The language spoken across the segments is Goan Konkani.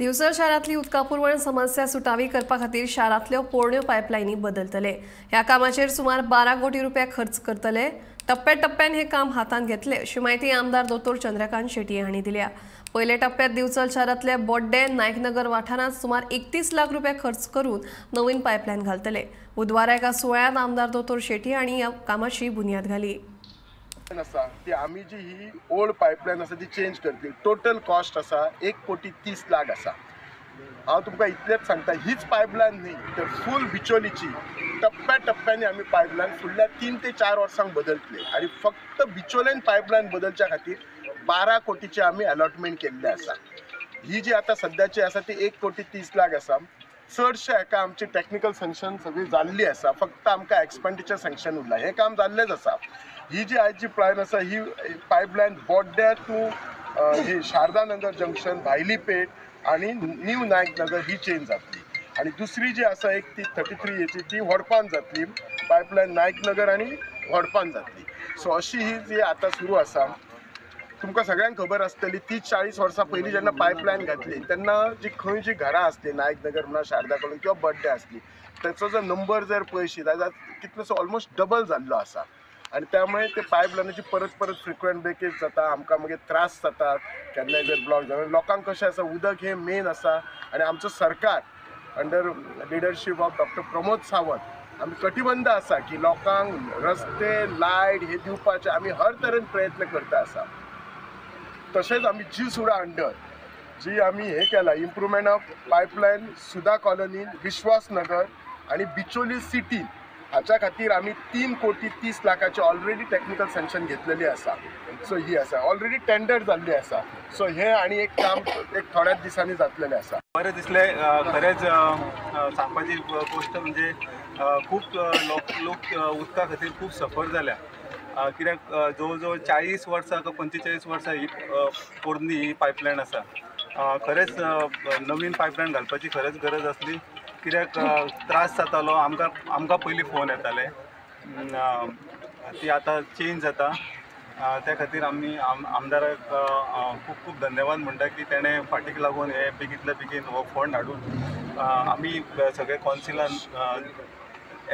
दिवचल शारांतली उदका पुरवण समस्या सुटावी करपा खातीर शारांतल्यो पोरण्यो पायपलायनी बदलतले. ह्या कामाचेर सुमार 12 कोटी रुपया खर्च करतले. टप्प्या टप्प्यान हे काम हातांत घेतले अशी म्हायती आमदार दोतोर चंद्रकांत शेट्ये हांणी दिल्या. पयल्या टप्प्यात दिवचल शारांतल्या बोड्डे नायकनगर वाठारांत सुमार 31 लाख रुपया खर्च करून नवीन पायपलायन घालतले. बुधवारा एका सुवाळ्यांत आमदार दोतोर शेट्ये हांणी ह्या कामाची बुन्याद घाली. आसा ती आमी जी ही ओल्ड पायपलायन आसा ती चेंज करतली. टोटल कॉस्ट आसा 1 कोटी 30 लाख आसा. हांव तुमकां इतलेंच सांगता, हीच पायपलायन न्ही तर फूल बिचोलीची टप्प्या टप्प्यांनी आमी पायपलायन फुडल्या 3 ते 4 वर्सांक बदलतले आनी फक्त बिचोलेन पायपलायन बदलच्या खातीर 12 कोटीचे आमी अलॉटमेंट केल्लें आसा. ही जी आतां सद्याची आसा ती 1 कोटी 30 लाख आसा. चडशे हाका आमची टॅक्निकल सँक्शन सगळी जाल्ली आसा, फक्त आमकां एक्सपेंडिचर सँक्शन उरला. हें काम जाल्लेंच आसा. ही जी आयची प्लान आसा, ही पायपलायन बोड्ड्या टू ही शारदा नगर जंक्शन, भायली पेठ आनी न्यू नायक नगर ही चेंज जातली आनी दुसरी जी आसा एक ती 33 हेची ती वडपान जातली. पायपलायन नायक नगर आनी वडपान जातली. सो अशी ही जी आतां सुरू आसा, तुमकां सगळ्यांक खबर आसतली, 30-40 वर्सां पयलीं जेन्ना पायपलायन घातली तेन्ना जी खंय जी घरां आसली, नायक नगर म्हणा, शारदा कॉलनी किंवा बड्डे आसली, तेचो जर नंबर जर पळयशी जाल्यार कितलोसो ऑलमोस्ट डबल जाल्लो आसा आनी त्यामुळे ते पायपलायनाची परत परत फ्रिक्वंट ब्रेकेज जाता. आमकां मागीर त्रास जातात केन्नाय जर ब्लॉक जाता. लोकांक कशें आसा, उदक हें मेन आसा आनी आमचो सरकार under leadership of Doctor Pramod Sawant आमी कटिबंद आसा की लोकांक रस्ते, लायट हे दिवपाचे आमी हर तरेन प्रयत्न करता आसा. तशेंच आमी जी सुडा अंडर जी आमी हे केला, improvement of pipeline Sudha colony, Vishwas Nagar आनी बिचोली सिटी, हाच्या खातीर आमी 3 कोटी 30 लाखाची ऑलरेडी टॅक्निकल सँक्शन घेतलेली आसा. सो ही आसा, ऑलरेडी टेंडर जाल्ली आसा. सो हे आनी एक काम एक थोड्याच दिसांनी जातलेलें आसा. बरें दिसलें. खरेंच सांगपाची गोश्ट म्हणजे खूब लोक लोक उदका खातीर खूब सफर जाल्या, कित्याक जवळ जवळ 40 वर्सां का 45 वर्सां ही पोरणी ही पायपलायन आसा. खरेंच नवीन पायपलायन घालपाची खरेंच गरज आसली, कित्याक त्रास जातालो आमकां. आमकां पयलीं फोन येताले. ती आतां चेंज जाता. त्या खातीर आमी आमदाराक खूब खूब धन्यवाद म्हणटा की तेणें फाटीक लागून हे बेगींतल्या बेगीन हो फंड हाडून आमी सगळे कौन्सिलान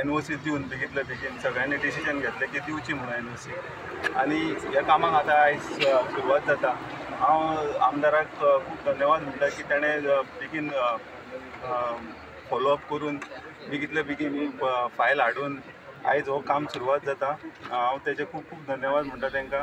एनओसी दिवन बेगींतल्या बेगीन सगळ्यांनी डिसिजन घेतलें की दिवची म्हणून एनओसी आनी ह्या कामाक आतां आयज सुरवात जाता. हांव आमदाराक खूब धन्यवाद म्हणटा की तेणें बेगीन फॉलोअप करून बेगींतल्या बेगीन ही फायल हाडून आयज हो काम सुरवात जाता. हांव तेजे खूब खूब धन्यवाद म्हणटा तांकां.